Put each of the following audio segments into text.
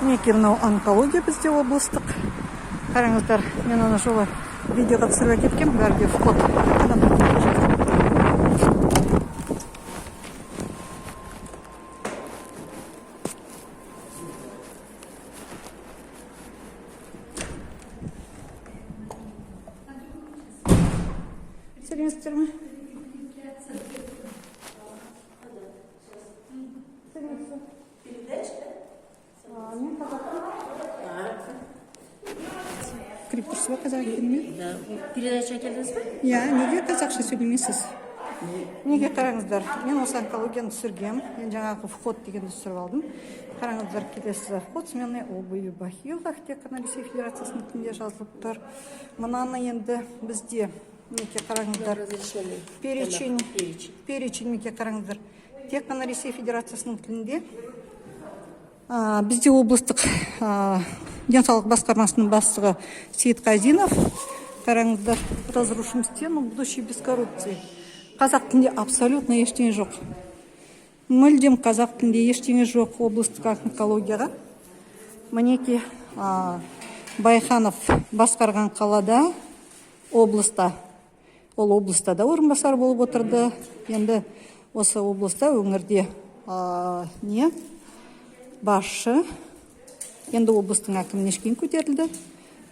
Мінекей, мынау онкология бізде облыстық. Қараңыздар, мен ана жолы видеоға түсіріп әкеткем, бәрі де вход. Адамдар келе жатыр. Сәлеметсіздер ме? Сәлеметсіз. А, мен қазақпын. Кіріп тұрсыз ба қазақ екеніме? Да. Передача әкелдіңіз бе? Иә, неге қазақша сөйлемейсіз? Неге, қараңыздар, мен осы онкологияны түсіргем. Мен жаңағы вход дегенді түсіріп алдым. Қараңыздар, келесі вход сменной обуви в бахилах тек қана Ресей Федерациясының тілінде жазылып тұр. Мынаны енді бізде, мінекей, қараңыздар. Разрешенный. Перечень, Перечень. перечень, мінекей, қараңыздар. Тек қана Ресей Федерациясының тілінде. Бізде облыстық денсаулық басқармасының бастығы Сейітқазинов. Қараңыздар, разрушим стену, будущий без коррупции. Қазақ тілінде абсолютно ештеңе жоқ. Мүлдем қазақ тілінде ештеңе жоқ облыстық онкологияға. Мінекей, Байханов басқарған қалада, облыста, ол облыста да орынбасар болып отырды. Енді осы облыста, өңірде не басшы, енді облыстың әкіміне шейін көтерілді.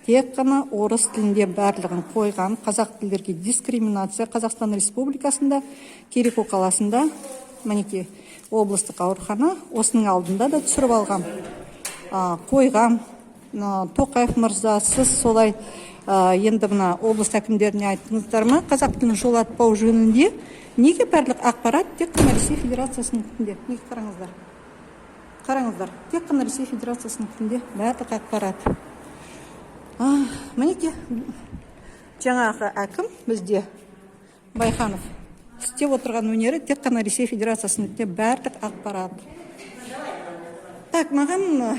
Тек қана орыс тілінде барлығын қойған, қазақ тілдерге дискриминация. Қазақстан Республикасында, Кереку қаласында, мінекей, облыстық аурухана, осының алдында да түсіріп алғам, қойғам. Мына Тоқаев мырза, сіз солай енді мына облыс әкімдеріне айттыңыздар ма қазақ тілін жолатпау жөнінде? Неге барлық ақпарат тек қана Ресей Федерациясының тілінде? Неге, қараңыздар, қараңыздар, тек қана Ресей Федерациясының тілінде барлық ақпарат. Мінекей, жаңағы әкім бізде Байханов істеп отырған өнері тек қана Ресей Федерациясының тілінде барлық ақпарат. Так, маған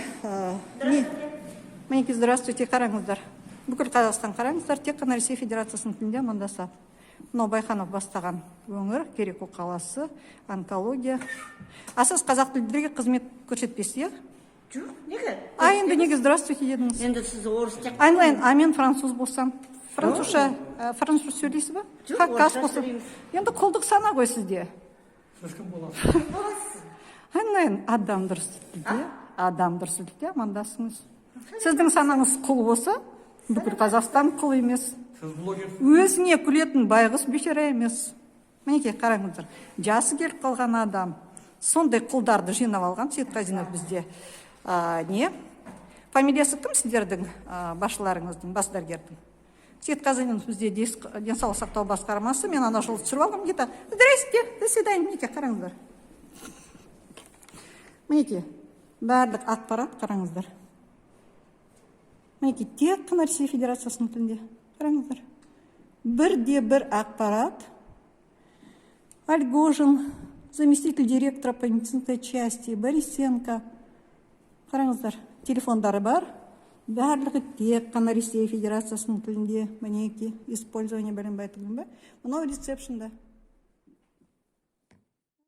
не, мінекей, здравствуйте, қараңыздар, бүкіл Қазақстан, қараңыздар, тек қана Ресей Федерациясының тілінде амандасады. Мынау Байханов бастаған өңір, Кереку қаласы, онкология. А сіз қазақ тілділерге қызмет көрсетпейсіз, иә? Жоқ, неге? А енді неге «здравствуйте» дедіңіз? Енді сіз орыс тек Айналайын, а мен француз болсам, французша, француз сөйлейсіз ба? Жоқ, Хакас орысша болса. сөйлейміз. Енді құлдық сана ғой сізде. Сіз кім боласыз? Айналайын, адам дұрыс тілде, адам дұрыс тілде амандасыңыз. Сіздің санаңыз құл болса, бүкіл Қазақстан құл емес. Сіз блогерсіз. Өзіне күлетін байғұс бейшара емес. Мінекей, қараңыздар, жасы келіп қалған адам, сондай құлдарды жинап алған Сейітқазинов бізде. Не, фамилиясы кім сіздердің, басшыларыңыздың, бас дәрігердің? Сейітқазинов бізде денсаулық сақтау басқармасы. Мен ана жолы түсіріп алғам где то. Здрасте, до свидания. Мінекей, қараңыздар, мінекей, барлық ақпарат, қараңыздар, мінекей, тек қана Ресей Федерациясының тілінде. Қараңыздар, бірде бір ақпарат. Альгожин, заместитель директора по медицинской части, Борисенко, қараңыздар, телефондары бар, барлығы тек қана Ресей Федерациясының тілінде. Мінекей, использование бәленбай түгін ба, мынау ресепшнда.